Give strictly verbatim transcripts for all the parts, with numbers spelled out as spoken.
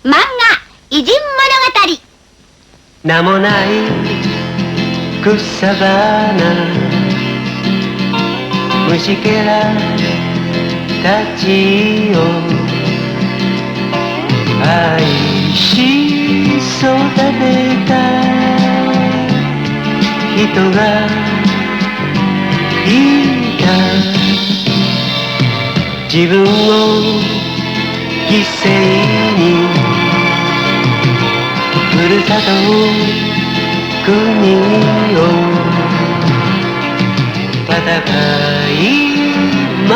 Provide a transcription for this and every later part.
漫画偉人物語。名もない草花、虫けらたちを愛し育てた人がいた。自分を犠牲にふるさと国を戦い守っ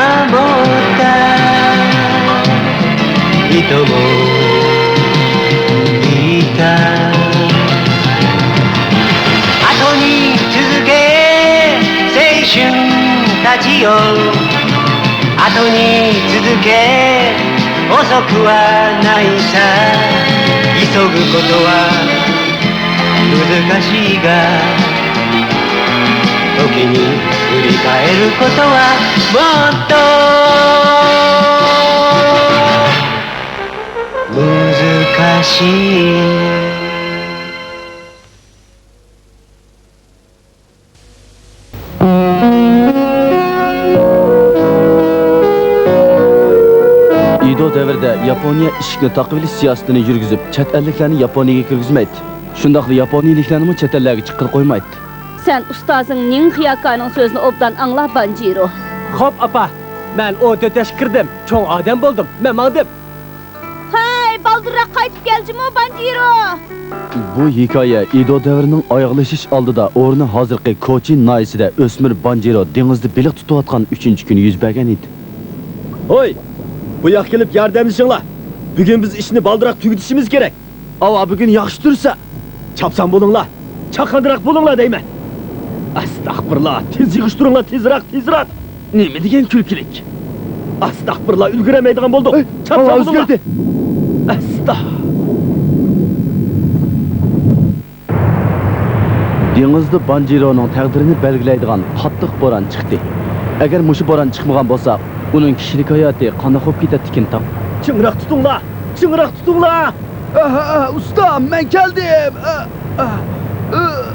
た人もいた。後に続け青春たちよ、後に続け、遅くはないさ。急ぐことは難しいが、時に振り返ることはもっと難しい。 ئېدو دەۋرىدە ياپونىيە ئىشىكنى تاقىۋېلىش سىياسىتىنى يۈرگۈزۈپ، چەت ئەللىكلەرنى ياپونىيىگە كىرگۈزمەيتتى. شۇنداقلا ياپونىيىلىكلەرنىمۇ چەت ئەللەرگە چىققىلى قويمايتتى. سەن ئۇستازىڭ نىڭ خىياكانىڭ سۆزىنى ئوبدان ئاڭلا، بانجىرو. خوپ، ئاپا. مەن ئون تۆت ياشقا كىردىم. چوڭ ئادەم بولدۇم. مەن ماڭدىم. ھەي، بالدۇرراق قايتىپ كەل جۇمۇ، بانجىرو! بۇ ھېكايە ئېدو دەۋرىنىڭ ئاياغلىشىش ئالدىدا ئورنى ھازىرقى كوچىن ناھىيەسىدە ئۆسمۈر بانجىرو دېڭىزدا بېلىق تۇتۇۋاتقان ئۈچىنچى كۈنى يۈز بەرگەن ئىدى. ھوي! بۇ ياققا كېلىپ ياردەملىشىڭلار! بۈگۈن بىز ئىشنى بالدۇرراق تۈگىتىشىمىز كېرەك! ئاۋا، بۈگۈن ياخشى تۇرسا! چاپسان بولۇڭلار! چاققاندىراق بولۇڭلار دەيمەن! ئەستەغپۇرۇللا! تېز يىغىشتۇرۇڭلار، تېزراق، تېزراق! نېمە دېگەن كۈلكىلىك! ئەستەغپۇرۇللا، ئۈلگۈرەلمەيدىغان بولدۇق. ئەي، چاپسان بولۇڭلار. ئەستا. دېڭىزدا بانجىرونىڭ تەقدىرىنى بەلگىلەيدىغان قاتتىق بوران چىقتى. ئەگەر مۇشۇ بوران چىقمىغان بولسا، ئۇنىڭ كىشىلىك ھاياتى قانداق بولۇپ كېتەتتىكىن تاڭ. چىڭراق تۇتۇڭلار! چىڭراق تۇتۇڭلار! ئاھ، ئاھ، ئۇستام، مەن كەلدىم! ئاھ، ئاھ، ئاھ.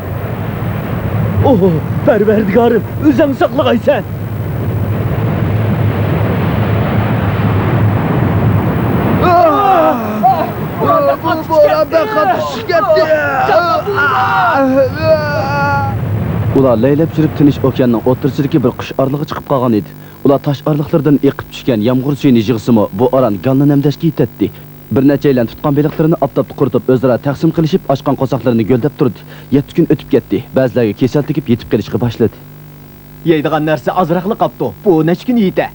ئوھ، پەرۋەردىگارىم، ئۆزۈڭ ساقلىغايسەن! ئاھ! بۇ بوران بەك قاتتىق چىقىپ كەتتى! ئۇلار لەيلەپ يۈرۈپ تىنچ ئوكياننىڭ ئوتتۇرىسىدىكى بىر قۇش ئارىلىقىغا چىقىپ قالغان ئىدى. ئۇلار تاش ئارىلىقلىرىدىن ئېقىپ چۈشكەن يامغۇر سۈيىنى يىغسىمۇ، بۇ ئاران گالنى نەمدەشكە يېتەتتى. بىر نەچچەيلەن تۇتقان بېلىقلىرىنى ئاپتاپتا قۇرۇتۇپ، ئۆزئارا تەقسىم قىلىشىپ، ئاچقان قورساقلىرىنى گۆلدەپ تۇردى. يەتتە كۈن ئۆتۈپ كەتتى. بەزىلەرگە كېسەل تېگىپ يېتىپ قېلىشقا باشلىدى. يەيدىغان نەرسە ئازراقلا قاپتۇ. بۇ نەچچە كۈن يېتە؟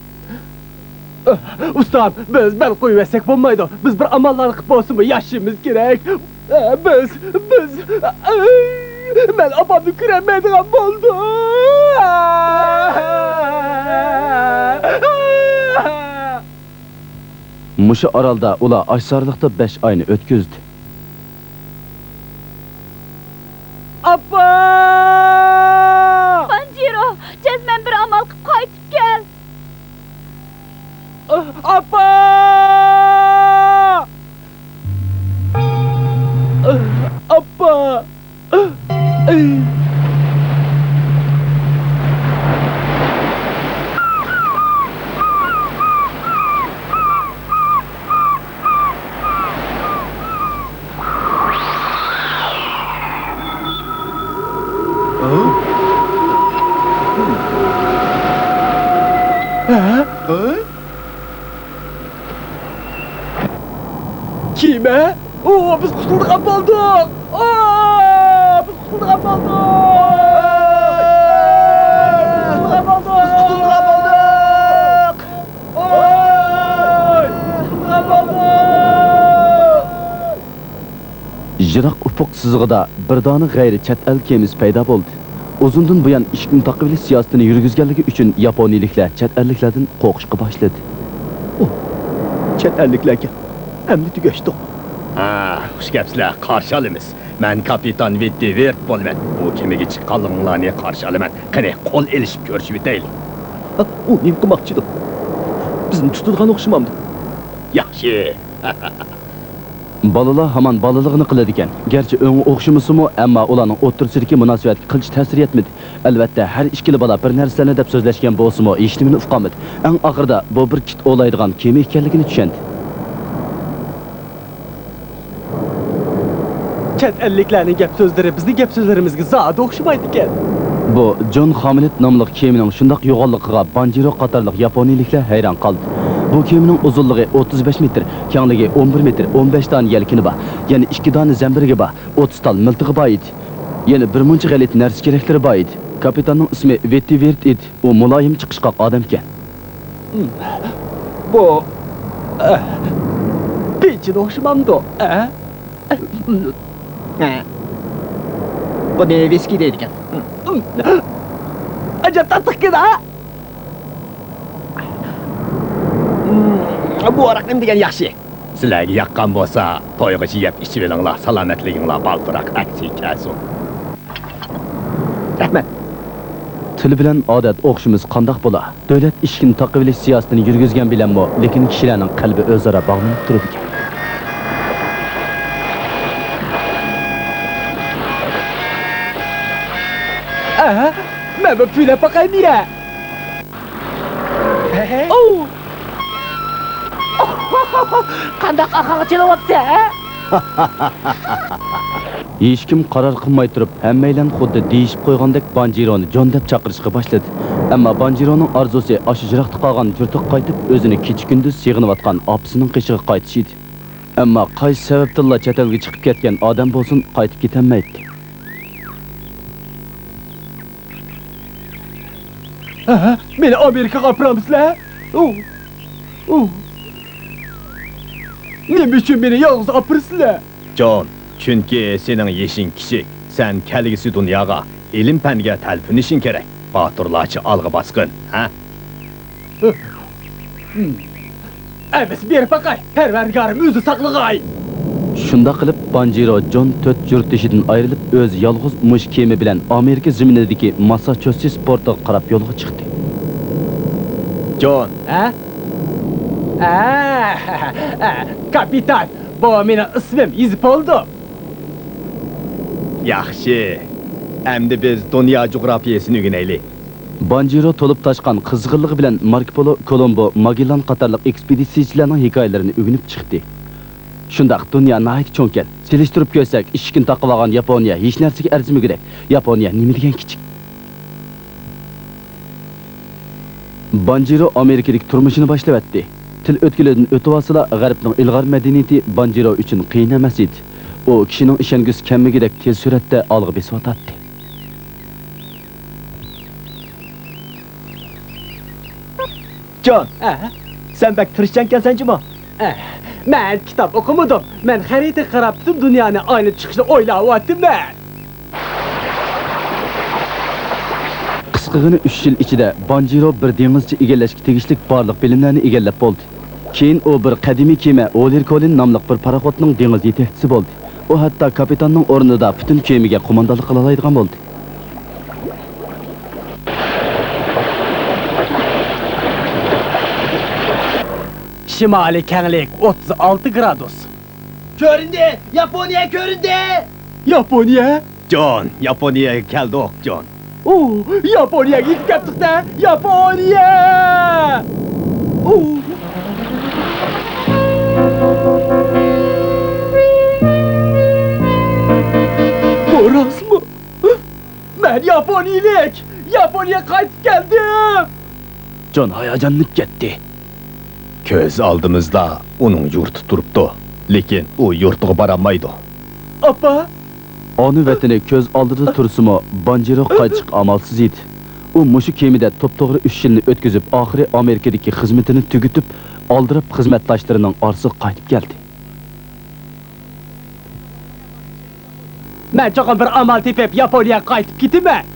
ئۇستام، بىز بەل قويۇۋەتسەك بولمايدۇ. بىز بىر ئاماللارنى قىلىپ بولسىمۇ ياشىشىمىز كېرەك. بىز، بىز، مەن ئاپامنى كۆرەلمەيدىغان بولدۇم. مۇشۇ ئارالدا ئۇلار ئاچسارىلىقتا بەش ئاينى ئۆتكۈزدى. ئاپا! بانجىرو، جەزمەن بىر ئامال قىپ قايتىپ كەل! ئاپا! ئاپا! ھە؟ كېمە؟ ئو، بىز قۇتۇلىدىغان بولدۇق! ئو، بىز قۇتۇلىدىغان بولدۇق! قۇتۇلىدىغان بولدۇق! ئوي! قۇتۇلىدىغان بولدۇق! يىراق ئۇپۇق سىزىقىدا بىر دانە غەيرىي چەت ئەل كېمىسى پەيدا بولدى. ئۇزۇندىن بۇيان ئىشىكنى تاقىۋېلىش سىياسىتىنى يۈرگۈزگەنلىكى ئۈچۈن ياپونىيىلىكلەر چەت ئەللىكلەردىن قورقۇشقا باشلىدى. ئوھ، چەت ئەللىكلەركەن. ئەمدى تۈگەشتۇق. ھا، خۇش كەپسىلەر، قارشى ئالىمىز. مەن كاپىتان ۋىتتى ۋىرت بولىمەن. بۇ كېمىگە چىققانلىقىڭلارنى قارشى ئالىمەن. قېنى، قول ئېلىشىپ كۆرۈشۈۋېتەيلى. ھا، ئۇ نېمە قىلماقچىدۇ؟ بىزنى تۇتىدىغان ئوخشىمامدۇ؟ ياخشى. بالىلار ھامان بالىلىقىنى قىلىدىكەن. گەرچە ئۆڭى ئوخشىمىسىمۇ، ئەمما ئۇلارنىڭ ئوتتۇرىسىدىكى مۇناسىۋەتكە قىلچە تەسىر يەتمىدى. ئەلۋەتتە، ھەر ئىككىلا بالا بىر نەرسىلەرنى دەپ سۆزلەشكەن بولسىمۇ، ھېچنېمىنى ئۇقالمىدى. ئەڭ ئاخىرىدا بۇ بىر كىت ئوۋلايدىغان كېمە ئىكەنلىكىنى چۈشەندى. چەت ئەللىكلەرنىڭ گەپ سۆزلىرى بىزنىڭ گەپ سۆزلىرىمىزگە زادى ئوخشىمايدىكەن. بۇ جون خامىلىت ناملىق كېمىنىڭ شۇنداق يوغانلىقىغا بانجىرو قاتارلىق ياپونىيىلىكلەر ھەيران قالدى. بۇ كېمىنىڭ ئۇزۇنلۇقى ئوتتۇز بەش مېتىر، كەڭلىكى ئون بىر مېتىر، ئون بەش دانە يەلكىنى بار، يەنە ئىككى دانە زەمبىرىكى بار، ئوتتۇز تال مىلتىقى بار ئىدى. يەنە بىر مۇنچە غەلىتە نەرسە-كېرەكلىرى بار ئىدى. كاپىتاننىڭ ئىسمى ۋېتتى ۋېرت ئىدى. ئۇ مۇلايىم، چىقىشقاق ئادەمكەن. بۇ، ئە، پىچىن ئوخشىمامدۇ، ئە؟ ئە. بۇنى ۋىسكى دەيدىكەن. ئەجەب تاتلىقكەن، ھە؟ بۇ ھاراق نېمە دېگەن ياخشى. سىلەرگە ياققان بولسا، تويغىچە يەپ ئىچىۋېلىڭلار، سالامەتلىكىڭلار بالدۇرراق ئەكسىگە كەلسۇن. رەھمەت. تىل بىلەن ئادەت ئوخشىمىسا قانداق بولا؟ دۆلەت ئىشىكنى تاقىۋېلىش سىياسىتىنى يۈرگۈزگەن بىلەنمۇ، لېكىن كىشىلەرنىڭ قەلبى ئۆزئارا باغلىنىپ تۇرىدىكەن. ئەھە، مەن بىر پۈۋلەپ باقايمۇ يە؟ ئوۋ! قانداق ئاقاڭغا چېلىۋاپسەن، ھە؟ ھېچكىم قارار قىلماي تۇرۇپ، ھەممەيلەن خۇددى دېيىشىپ قويغاندەك بانجىرونى جون دەپ چاقىرىشقا باشلىدى. ئەمما بانجىرونىڭ ئارزۇسى ئاشۇ يىراقتا قالغان يۇرتىغا قايتىپ، ئۆزىنى كېچە-كۈندۈز سېغىنىۋاتقان ئاپىسىنىڭ قېشىغا قايتىش ئىدى. ئەمما قايسى سەۋەبتىنلا چەت ئەلگە چىقىپ كەتكەن ئادەم بولسۇن، قايتىپ كېتەلمەيتتى. ھە؟ مېنى ئامېرىكىغا ئاپىرامسىلەر؟ ئۇ، ئۇ. نېمە ئۈچۈن مېنى يالغۇز ئاپىرىسىلەر؟ جون، چۈنكى سېنىڭ يېشىڭ كىچىك. سەن كەلگۈسى دۇنياغا، ئىلىم-پەنگە تەلپۈنۈشۈڭ كېرەك. باتۇرلارچە ئالغا باسقىن، ھە؟ ئەمىسە بېرىپ باقاي، پەرۋەردىگارىم ئۆزى ساقلىغاي. شۇنداق قىلىپ، بانجىرو جون تۆت يۇرتدىشىدىن ئايرىلىپ، ئۆزى يالغۇز مۇشۇ كېمە بىلەن ئامېرىكا زېمىنىدىكى ماسساچۇسېتس پورتىغا قاراپ يولغا چىقتى. جون. ھە؟ ئە، ئە، كاپىتان، بۇ مېنىڭ ئىسمىم، يېزىپ بولدۇم. ياخشى. ئەمدى بىز دۇنيا جۇغراپىيەسىنى ئۆگىنەيلى. بانجىرو تولۇپ تاشقان قىزغىنلىقى بىلەن ماركو پولو، كولومبو، ماگېللان قاتارلىق ئېكسپېدىتسىيىچىلەرنىڭ ھېكايىلىرىنى ئۆگىنىپ چىقتى. شۇنداق، دۇنيا ناھايىتى چوڭكەن. سېلىشتۇرۇپ كۆرسەك، ئىشىكىنى تاقىۋالغان ياپونىيە ھېچ نەرسىگە ئەرزىمىگۈدەك. ياپونىيە نېمە دېگەن كىچىك. بانجىرو ئامېرىكىدىكى تۇرمۇشىنى باشلىۋەتتى. تىل ئۆتكىلىدىن ئۆتۈۋالسىلا، غەربنىڭ ئىلغار مەدەنىيىتى بانجىرو ئۈچۈن قىيىن ئەمەس ئىدى. ئۇ كىشىنىڭ ئىشەنگۈسى كەلمىگۈدەك تېز سۈرئەتتە ئالغا بېسىۋاتاتتى. جون، ئە؟ سەن بەك تىرىشچانكەنسەن جۇمۇ؟ ئە، مەن كىتاب ئوقۇمىدىم. مەن خەرىتىگە قاراپ پۈتۈن دۇنيانى ئايلىنىپ چىقىشنى ئويلاۋاتىمەن. قىسقىغىنە ئۈچ يىل ئىچىدە بانجىرو بىر دېڭىزچى ئىگىلەشكە تېگىشلىك بارلىق بىلىملەرنى ئىگىلەپ بولدى. كېيىن ئۇ بىر قەدىمىي كېمە ئولېر كولىن ناملىق بىر پاراخوتنىڭ دېڭىز يېتەكچىسى بولدى. ئۇ ھەتتا كاپىتاننىڭ ئورنىدا پۈتۈن كېمىگە قوماندانلىق قىلالايدىغان بولدى. شىمالىي كەڭلىك ئوتتۇز ئالتە گرادۇس. كۆرۈندى! ياپونىيە كۆرۈندى! ياپونىيە؟ جون، ياپونىيەگە كەلدۇق، جون. ئۇ، ياپونىيەگە يېتىپ كەپتۇق-دە! ياپونىيە! ئۇ. بۇ راستمۇ؟ مەن ياپونىيىلىك! ياپونىيەگە قايتىپ كەلدىم! جون ھاياجانلىنىپ كەتتى. كۆز ئالدىمىزدا ئۇنىڭ يۇرتى تۇرۇپتۇ، لېكىن ئۇ يۇرتىغا بارالمايدۇ. ئاپا! ئانا ۋەتىنى كۆز ئالدىدا تۇرسىمۇ، بانجىرو قايتىشقا ئامالسىز ئىدى. ئۇ مۇشۇ كېمىدە توپتوغرا ئۈچ يىلنى ئۆتكۈزۈپ، ئاخىرى ئامېرىكىدىكى خىزمىتىنى تۈگىتىپ، ئالدىراپ خىزمەتداشلىرىنىڭ ئارىسىغا قايتىپ كەلدى. مەن چوقۇم بىر ئامال تېپىپ، ياپونىيەگە قايتىپ كېتىمەن.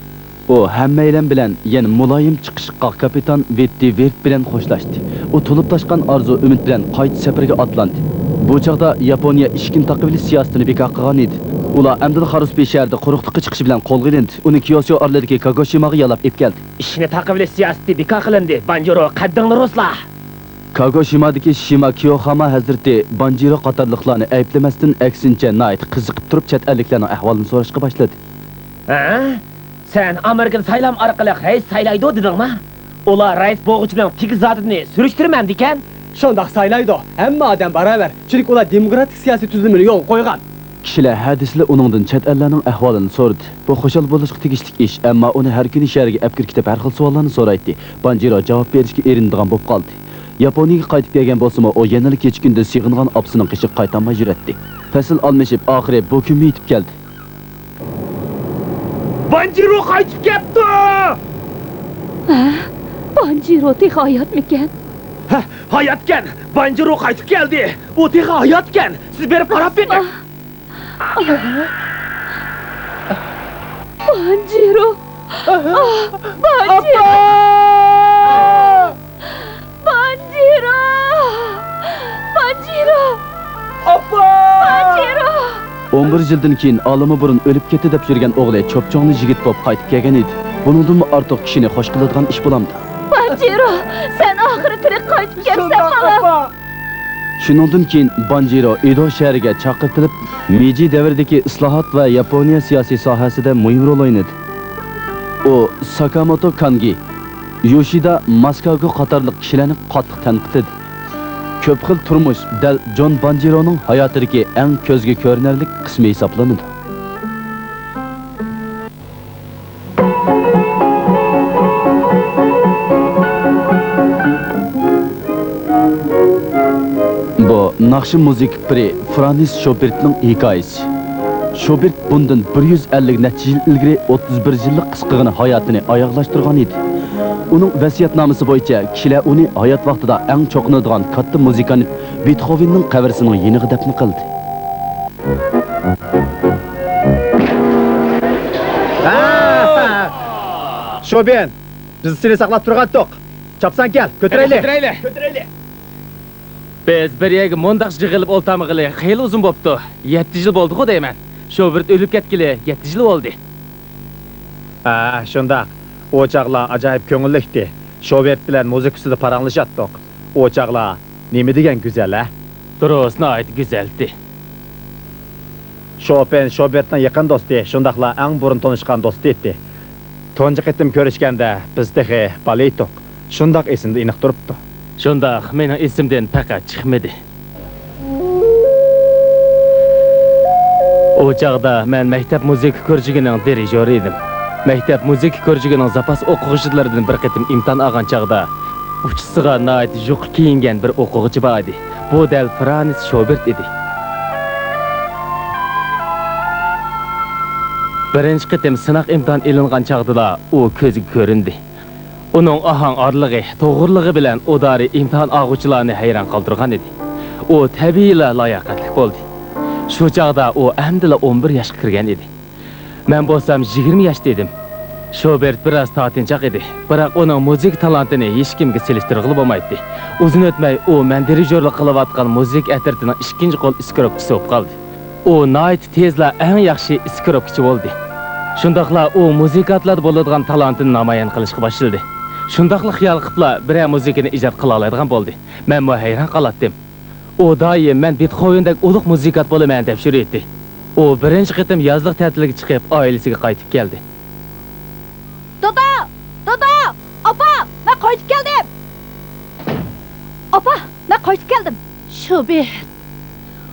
ئۇ ھەممەيلەن بىلەن يەنە مۇلايىم چىقىشقا كاپىتان ۋېتتى ۋېرت بىلەن خوشلاشتى. ئۇ تولۇپ تاشقان ئارزۇ-ئۈمىد بىلەن قايتا سەپىرىگە ئاتلاندى. بۇ چاغدا ياپونىيە ئىشىكنى تاقىۋېلىش سىياسىتىنى بىكار قىلغان ئىدى. ئۇلار ئەمدىلا خارۇسبى شەھىرىدە قۇرۇقلۇققا چىقىشى بىلەن قولغا ئېلىندى. ئۇنى كيوسيو ئارىلىدىكى كاگوشىماغا يالاپ ئېلىپ كەلدى. ئىشىكنى تاقىۋېلىش سىياسىتى بىكار قىلىندى. بانجىرو، قەددىڭنى رۇسلا! كاگوشىمادىكى شىما كىيوخاما ھەزرىتى بانجىرو قاتارلىقلارنى ئەيىبلىمەستىن، ئەكسىنچە، ناھايىتى قىزىقىپ تۇرۇپ، چەت ئەللىكلەرنىڭ ئەھۋالىنى سوراشقا باشلىدى. ھە؟ سەن ئامېرىكىنى سايلام ئارقىلىق رەئىس سايلايدۇ دېدىڭما؟ ئۇلار رەئىس بولغۇچىنىڭ تېگى زاتىنى سۈرۈشتۈرمەمدىكەن؟ شۇنداق سايلايدۇ. ھەممە ئادەم باراۋەر. چۈنكى ئۇلار دېموكراتىك سىياسىي تۈزۈلمىنى يولغا قويغان. كىشىلەر ھە دېسىلا ئۇنىڭدىن چەت ئەللەرنىڭ ئەھۋالىنى سورىدى. بۇ خۇشال بولۇشقا تېگىشلىك ئىش، ئەمما ئۇنى ھەر كۈنى شەھەرگە ئەپكىرىپ كېتىپ ھەر خىل سوئاللارنى سورايتتى. بانجىرو جاۋاب بېرىشكە ئېرىنىدىغان بولۇپ قالدى. ياپونىيەگە قايتىپ كەلگەن بولسىمۇ، ئۇ يەنىلا كېچە-كۈندۈز سېغىنغان ئاپىسىنىڭ قېشىغا قايتالماي يۈرەتتى. پەسىل ئالمىشىپ، ئاخىرى بۇ كۈنمۇ يېتىپ كەلدى. بانجىرو قايتىپ كەپتۇ! ھە؟ بانجىرو تېخى ھاياتمىكەن؟ ھە، ھاياتكەن! بانجىرو قايتىپ كەلدى! ئۇ تېخى ھاياتكەن! سىز بېرىپ قاراپ بېقىڭ! بانجىرو! بانجىرو! بانجىرو! بانجىرو! ئاپا! بانجىرو! ئون بىر يىلدىن كېيىن ئالىمى بۇرۇن ئۆلۈپ كەتتى دەپ يۈرگەن ئوغلى چوپچوڭلا يىگىت بولۇپ قايتىپ كەلگەن ئىدى. بۇنىڭدىنمۇ ئارتۇق كىشىنى خوش قىلىدىغان ئىش بولامدۇ؟ بانجىرو، سەن ئاخىرى تىرىك قايتىپ كەپسەن، بالام. شۇنىڭدىن كېيىن بانجىرو ئىدو شەھىرىگە چاقىرتىلىپ، مېيجى دەۋرىدىكى ئىسلاھات ۋە ياپونىيە سىياسىي ساھەسىدە مۇھىم رول ئوينىدى. ئۇ ساكاموتو كانگى، يوشىدا ماساكوگو قاتارلىق كىشىلەرنى قاتتىق تەنقىدلىدى. كۆپ خىل تۇرمۇش دەل جون بانجىرونىڭ ھاياتىدىكى ئەڭ كۆزگە كۆرۈنەرلىك قىسمى ھېسابلىنىدۇ. بۇ ناخشا مۇزىكا پىرى فرانس شوبېرتنىڭ ھېكايىسى. شوبېرت بۇندىن بىر يۈز ئەللىك نەچچە يىل ئىلگىرى ئوتتۇز بىر يىللىق قىسقىغىنە ھاياتىنى ئاياغلاشتۇرغان ئىدى. ئۇنىڭ ۋەسىيەتنامىسى بويىچە كىشىلەر ئۇنى ھايات ۋاقتىدا ئەڭ چوقۇنىدىغان كاتتا مۇزىكانت بېتخوۋېننىڭ قەبرىسىنىڭ يېنىغا دەپنە قىلدى. شوبېرت، بىز سېنى ساقلاپ تۇرغانتۇق. چاپسان كەل، كۆتۈرەيلى. كۆتۈرەيلى. كۆتۈرەيلى. بىز بىر يەرگە مۇنداق يىغىلىپ ئولتۇرمىغىلى خېلى ئۇزۇن بوپتۇ. يەتتە يىل بولدىغۇ دەيمەن. شوبېرت ئۆلۈپ كەتكىلى يەتتە يىل بولدى. ھە، شۇنداق. ئۇ چاغلار ئاجايىپ كۆڭۈللۈكتى. شوبېرت بىلەن مۇزىكا ئۈستىدە پاراڭلىشاتتۇق. ئۇ چاغلار نېمە دېگەن گۈزەل، ھە؟ دۇرۇس، ناھايىتى گۈزەلتى. شوپېن شوبېرتنىڭ يېقىن دوستى، شۇنداقلا ئەڭ بۇرۇن تونۇشقان دوستى ئىدى. تۇنجى قېتىم كۆرۈشكەندە بىز تېخى بالا ئىدۇق. شۇنداق ئېسىمدە ئېنىق تۇرۇپتۇ. شۇنداق، مېنىڭ ئېسىمدىن پەقەت چىقمىدى. ئۇ چاغدا مەن مەكتەپ مۇزىكا كۆرۈشىكىنىڭ دىرىژورى ئىدىم. مەكتەپ مۇزىكا كۆرۈشىكىنىڭ زاپاس ئوقۇغۇچىلىرىدىن بىر قېتىم ئىمتىھان ئالغان چاغدا، ئۇچىسىغا ناھايىتى يۇقا كىيىنگەن بىر ئوقۇغۇچى بار ئىدى. بۇ دەل فرانس شوبېرت ئىدى. بىرىنچى قېتىم سىناق ئىمتىھان ئېلىنغان چاغدىلا ئۇ كۆزگە كۆرۈندى. ئۇنىڭ ئاھاڭ ئارىلىقى، توغرىلىقى بىلەن ئۇدارى ئىمتىھان ئالغۇچىلارنى ھەيران قالدۇرغان ئىدى. ئۇ تەبىئىيلا لاياقەتلىك بولدى. شۇ چاغدا ئۇ ئەمدىلا ئون بىر ياشقا كىرگەن ئىدى. مەن بولسام يىگىرمە ياشتا ئىدىم. شوبېرت بىراز تارتىنچاق ئىدى، بىراق ئۇنىڭ مۇزىكا تالانتىنى ھېچكىمگە سېلىشتۇرغىلى بولمايتتى. ئۇزۇن ئۆتمەي ئۇ مەن دىرىژورلۇق قىلىۋاتقان مۇزىكا ئەترىتىنىڭ ئىككىنچى قول ئىسكىروپچىسى بولۇپ قالدى. ئۇ ناھايىتى تېزلا ئەڭ ياخشى ئىسكىروپكىچى بولدى. شۇنداقلا ئۇ مۇزىكانتلاردا بولىدىغان تالانتىنى نامايان قىلىشقا باشلىدى. شۇنداقلا خىيال قىپلا بىرەر مۇزىكىنى ئىجاد قىلالايدىغان بولدى. مەنمۇ ھەيران قالاتتىم. ئۇ دائىم مەن بېتخوۋېندەك ئۇلۇغ مۇزىكانت بولىمەن دەپ يۈرۈيتتى. ئۇ بىرىنچى قېتىم يازلىق تەتىلگە چىقىپ ئائىلىسىگە قايتىپ كەلدى. دادا! دادا! ئاپا! مەن قايتىپ كەلدىم! ئاپا! مەن قايتىپ كەلدىم! شوبېرت!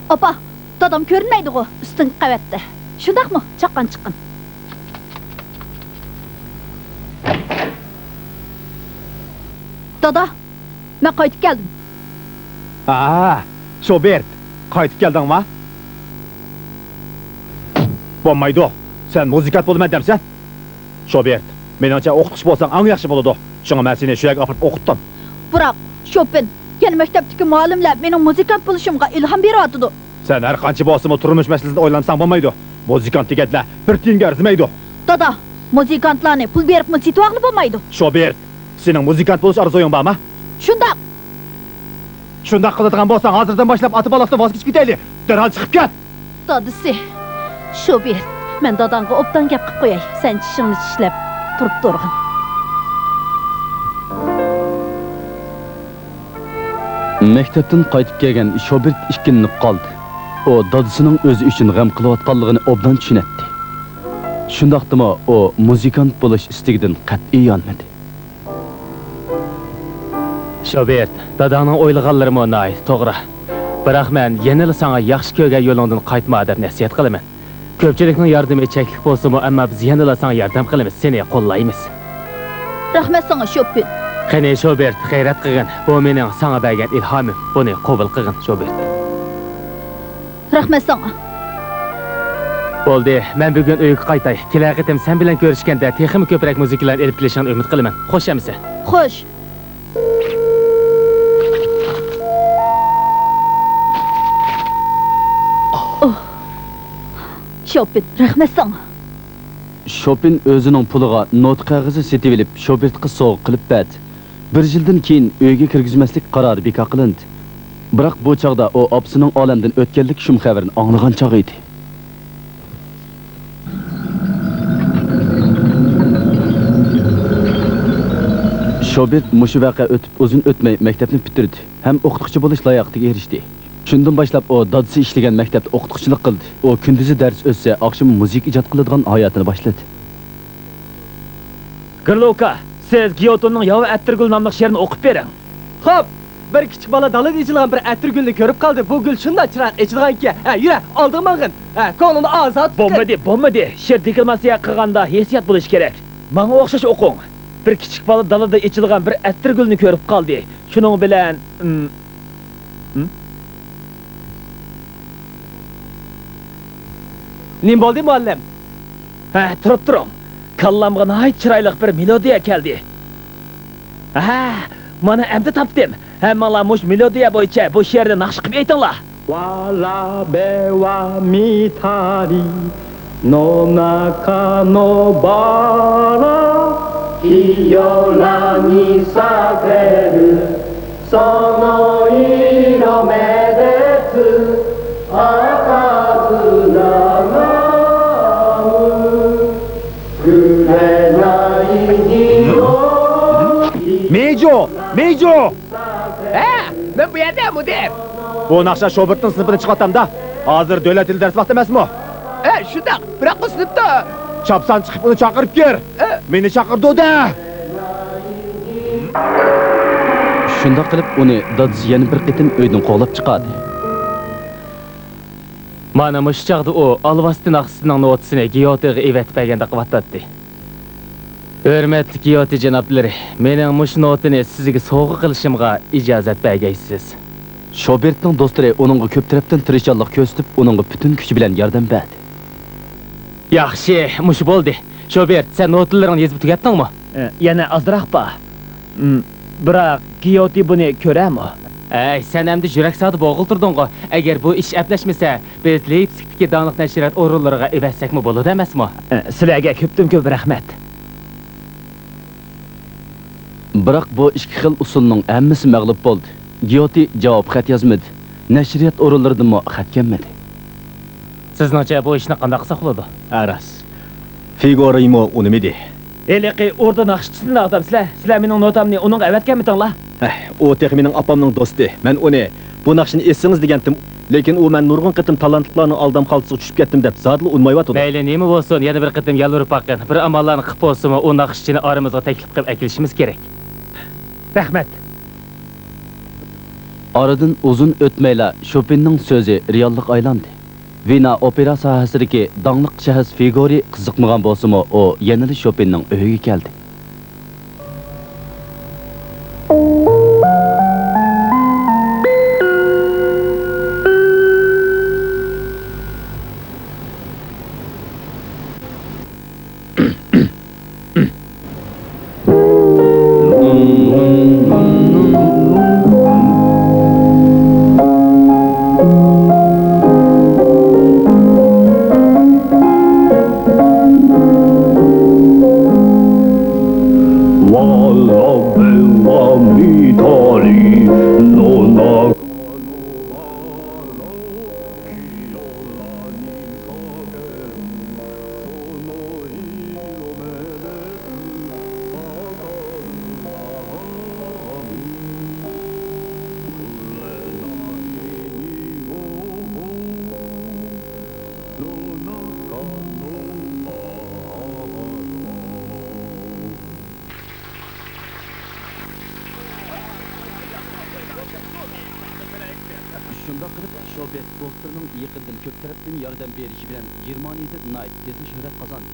ئاپا! دادام كۆرۈنمەيدىغۇ، ئۈستۈنكى قەۋەتتە. شۇنداقمۇ؟ چاققان چىققىن. دادا، مەن قايتىپ كەلدىم. ھا، شوبېرت، قايتىپ كەلدىڭما؟ بولمايدۇ، سەن مۇزىكانت بولىمەن دەمسەن؟ شوبېرت، مېنىڭچە ئوقۇتقۇچى بولساڭ ئەڭ ياخشى بولىدۇ. شۇڭا مەن سېنى شۇ يەرگە ئاپىرىپ ئوقۇتتۇم. بىراق، شوپېن، يەنە مەكتەپتىكى مۇئەللىملەر مېنىڭ مۇزىكانت بولۇشۇمغا ئىلھام بېرىۋاتىدۇ. سەن ھەر قانچە بولسىمۇ تۇرمۇش مەسىلىسىنى ئويلانساڭ بولمايدۇ. مۇزىكانت دېگەنلەر بىر تىيىنگە ئەرزىمەيدۇ. دادا، مۇزىكانتلارنى پۇل بېرىپمۇ سېتىۋالغىلى بولمايدۇ. شوبېرت، سېنىڭ مۇزىكانت بولۇش ئارزۇيۇڭ بارمۇ؟ شۇنداق. شۇنداق قىلىدىغان بولساڭ، ھازىردىن باشلاپ ئاتا-بالىلىقتىن ۋاز كېچىپ كېتەيلى. دەرھال چىقىپ كەت! دادىسى، شوبېرت، مەن داداڭغا ئوبدان گەپ قىلىپ قوياي، سەن چىشىڭنى چىشلەپ تۇرۇپ تۇرغىن. مەكتەپتىن قايتىپ كەلگەن شوبېرت ئىككىلىنىپ قالدى. ئۇ دادىسىنىڭ ئۆزى ئۈچۈن غەم قىلىۋاتقانلىقىنى ئوبدان چۈشىنەتتى. شۇنداقتىمۇ ئۇ مۇزىكانت بولۇش ئىستىكىدىن قەتئىي يانمىدى. شوبېرت، داداڭنىڭ ئويلىغانلىرىمۇ ناھايىتى توغرا. بىراق مەن يەنىلا ساڭا ياخشى كۆرگەن يولۇڭدىن قايتما دەپ نەسىھەت قىلىمەن. كۆپچىلىكنىڭ ياردىمى چەكلىك بولسىمۇ، ئەمما بىز يەنىلا ساڭا ياردەم قىلىمىز، سېنى قوللايمىز. رەھمەت ساڭا، شوپېن. قېنى، شوبېرت، غەيرەت قىلغىن. بۇ مېنىڭ ساڭا بەرگەن ئىلھامىم. بۇنى قوبۇل قىلغىن، شوبېرت. رەھمەت ساڭا. بولدى، مەن بۈگۈن ئۆيگە قايتاي. كېلەر قېتىم سەن بىلەن كۆرۈشكەندە تېخىمۇ كۆپرەك مۇزىكىلارنى ئېلىپ كېلىشىڭنى ئۈمىد قىلىمەن. خوش ئەمىسە؟ خوش. ئوھ. شوپېن، رەھمەت ساڭا. شوپېن ئۆزىنىڭ پۇلىغا نوتا قەغىزى سېتىۋېلىپ، شوبېرتقا سوۋغا قىلىپ بەردى. بىر يىلدىن كېيىن ئۆيگە كىرگۈزمەسلىك قارارى بىكار قىلىندى. بىراق بۇ چاغدا ئۇ ئاپىسىنىڭ ئالەمدىن ئۆتكەنلىك شۇم خەۋىرىنى ئاڭلىغان چاغ ئىدى. شوبېرت مۇشۇ ۋەقە ئۆتۈپ ئۇزۇن ئۆتمەي مەكتەپنى پۈتتۈردى ھەم ئوقۇتقۇچى بولۇش لاياقىتىگە ئېرىشتى. شۇندىن باشلاپ ئۇ دادىسى ئىشلىگەن مەكتەپتە ئوقۇتقۇچىلىق قىلدى. ئۇ كۈندۈزى دەرس ئۆتسە، ئاخشىمى مۇزىكا ئىجاد قىلىدىغان ھاياتىنى باشلىدى. گىرلوكا، سىز گىيوتوننىڭ ياۋا ئەتىرگۈل ناملىق شېئىرىنى ئوقۇپ بېرىڭ. خوپ! بىر كىچىك بالا دالىدا ئېچىلغان بىر ئەتىرگۈلنى كۆرۈپ قالدى. بۇ گۈل شۇنداق چىرايلىق ئېچىلغانكى. ھە، يۈرە، ئالدىغا ماڭغىن. ھە، كۆڭلۈڭنى ئازاد تۇتقىن. بولمىدى، بولمىدى. شېئىر دېكلاماتسىيە قىلغاندا ھېسسىيات بولۇشى كېرەك. ماڭا ئوخشاش ئوقۇڭ. بىر كىچىك بالا دالىدا ئېچىلغان بىر ئەتىرگۈلنى كۆرۈپ قالدى. شۇنىڭ بىلەن، ئىم، ئىم؟ نېمە بولدى، مۇئەللىم؟ ھە، تۇرۇپ تۇرۇڭ. كاللامغا ناھايىتى چىرايلىق بىر مېلودىيە كەلدى. ھە، مانا ئەمدى تاپتىم. ھەممىڭلار مۇشۇ مېلودىيە بويىچە بۇ شېئىرنى ناخشا قىلىپ ئېيتىڭلار. わらべは見たり野中のバラ、清らに裂けるその色目でつ赤ずなが مىجۇ! مىجۇ! ھە، مەن بۇ يەردە، مۇدىر. بۇ ناخشا شوبېرتنىڭ سىنىپىدىن چىقىۋاتامدا. ھازىر دۆلەت تىلى دەرس ۋاقتى ئەمەسمۇ؟ ھە، شۇنداق. بىراق ئۇ سىنىپتا. چاپسان چىقىپ ئۇنى چاقىرىپ كۆر. ھە. مېنى چاقىردۇ-دە! شۇنداق قىلىپ ئۇنى دادىسى يەنە بىر قېتىم ئۆيدىن قوغلاپ چىقاردى. مانا مۇشۇ چاغدا ئۇ ئالۋاستى ناخشىسىنىڭ نوتىسىنى گيوتىغا ئەۋەتىپ بەرگەندەك قىلىۋاتاتتى. ھۆرمەتلىك گيوتى جانابلىرى، مېنىڭ مۇشۇ نوتىنى سىزگە سوۋغا قىلىشىمغا ئىجازەت بەرگەيسىز. شوبېرتنىڭ دوستلىرى ئۇنىڭغا كۆپ تەرەپتىن تىرىشچانلىق كۆرسىتىپ، ئۇنىڭغا پۈتۈن كۈچى بىلەن ياردەم بەردى. ياخشى، مۇشۇ بولدى. شوبېرت، سەن نوتىلىرىڭنى يېزىپ تۈگەتتىڭمۇ؟ ئە، يەنە ئازراق بار. ئىم، بىراق گيوتى بۇنى كۆرەرمۇ؟ ئەي، سەن ئەمدى يۈرەك سادى بوغۇلتۇردۇڭغۇ. ئەگەر بۇ ئىش ئەپلەشمىسە، بىز لېيپسىگتىكى داڭلىق نەشرىيات ئورۇنلىرىغا ئەۋەتسەكمۇ بولىدۇ ئەمەسمۇ؟ ئە، سىلەرگە كۆپتىن كۆپ رەھمەت. بىراق بۇ ئىككى خىل ئۇسۇلنىڭ ھەممىسى مەغلۇپ بولدى. گيوتى جاۋاب خەت يازمىدى. نەشرىيات ئورۇنلىرىدىنمۇ خەت كەلمىدى. سىزنىڭچە بۇ ئىشنى قانداق قىلساق بولىدۇ؟ ئەرەس. فىگورىمۇ ئۇنىمىدى. ھېلىقى ئوردا ناخشىچىسىنى ئاغزامسىلەر؟ سىلەر مېنىڭ نوتامنى ئۇنىڭغا ئەۋەتكەنمىدىڭلار؟ ھەھ، ئۇ تېخى مېنىڭ ئاپامنىڭ دوستى. مەن ئۇنى بۇ ناخشىنى ئېيتسىڭىز دېگەنتىم. لېكىن ئۇ مەن نۇرغۇن قېتىم تالانتلىقلارنىڭ ئالدام خالتىسىغا چۈشۈپ كەتتىم دەپ زادىلا ئۇنىمايۋاتىدۇ. مەيلى، نېمە بولسۇن، يەنە بىر قېتىم يالۋۇرۇپ باققىن. بىر ئاماللارنى قىلىپ بولسىمۇ، ئۇ ناخشىچىنى ئارىمىزغا تەكلىپ قىلىپ ئەكېلىشىمىز كېرەك. رەھمەت. ئارىدىن ئۇزۇن ئۆتمەيلا شوپېننىڭ سۆزى رېئاللىققا ئايلاندى. ۋېنا ئوپېرا ساھەسىدىكى داڭلىق شەخس فىگورى قىزىقمىغان بولسىمۇ، ئۇ يەنىلا شوپېننىڭ ئۆيىگە كەلدى. دوستلىرىنىڭ يېقىندىن كۆپ تەرەپتىن ياردەم بېرىشى بىلەن گېرمانىيەدە ناھايىتى تېزلا شۆھرەت قازاندى.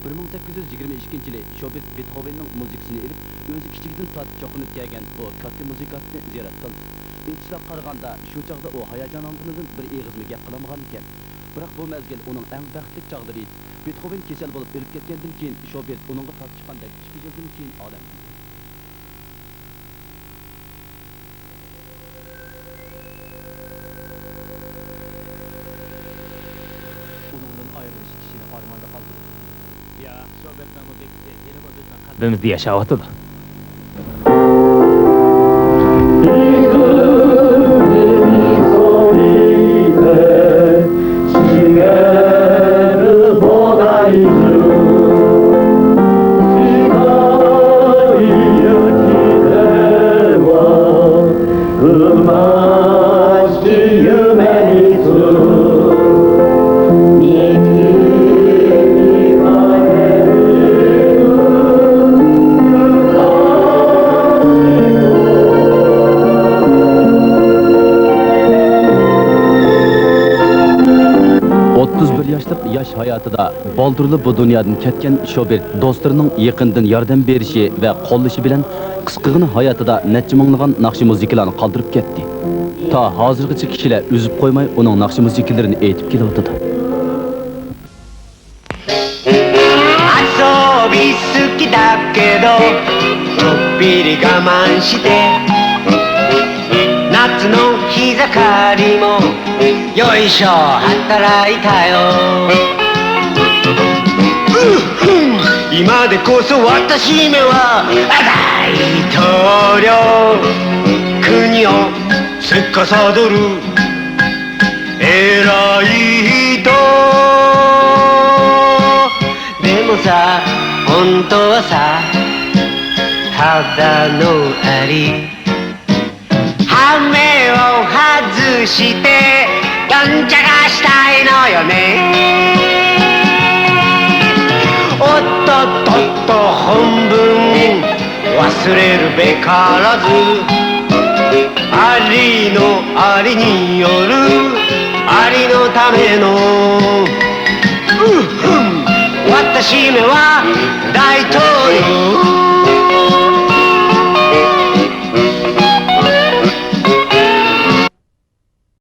بىر مىڭ سەككىز يۈز يىگىرمە ئىككىنچى يىلى شوبېرت بېتخوۋېننىڭ مۇزىكىسىنى ئېلىپ، ئۆزى كىچىكىدىن تارتىپ چوقۇنۇپ كەلگەن بۇ كاتتا مۇزىكانتنى زىيارەت قىلدى. ئېيتىشلارغا قارىغاندا، شۇ چاغدا ئۇ ھاياجانلانغىنىدىن بىر ئېغىزمۇ گەپ قىلالمىغانىكەن. بىراق بۇ مەزگىل ئۇنىڭ ئەڭ بەختلىك چاغلىرى ئىدى. بېتخوۋېن كېسەل بولۇپ ئۆلۈپ كەتكەندىن كېيىن، شوبېرت ئۇنىڭغا تارتىشقاندەك ئىككى يىلدىن كېيىن ئالەمدىن ئۆتتى. ئۇنىڭدىن ئايرىلىش كىشىنى ئارماندا قالدۇرىدۇ. يا، شوبېرتنىڭ مۇزىكىسى ھېلىمۇ بىزنىڭ قەلبىمىزدە ياشاۋاتىدۇ. ئوتتۇز بىر ياشلىق ياش ھاياتىدا بالدۇرلا بۇ دۇنيادىن كەتكەن شوبېرت دوستلىرىنىڭ يېقىندىن ياردەم بېرىشى ۋە قوللىشى بىلەن قىسقىغىنە ھاياتىدا نەچچە مىڭلىغان ناخشا مۇزىكىلارنى قالدۇرۇپ كەتتى. تا ھازىرغىچە كىشىلەر ئۈزۈپ قويماي ئۇنىڭ ناخشا مۇزىكىلىرىنى ئېيتىپ كېلىۋاتىدۇ. 遊び好きだけど、ちょっぴり我慢して、夏の日盛りも、よいしょ、働いたよ。今でこそ私めは大統領、国を司る偉い人。でもさ、本当はさ、ただのアリ。羽目を外して、どんちゃかしたいのよね。おっとっとっと、本分忘れるべからず。ありのありによる、ありのための。うっふん。私めは大統領。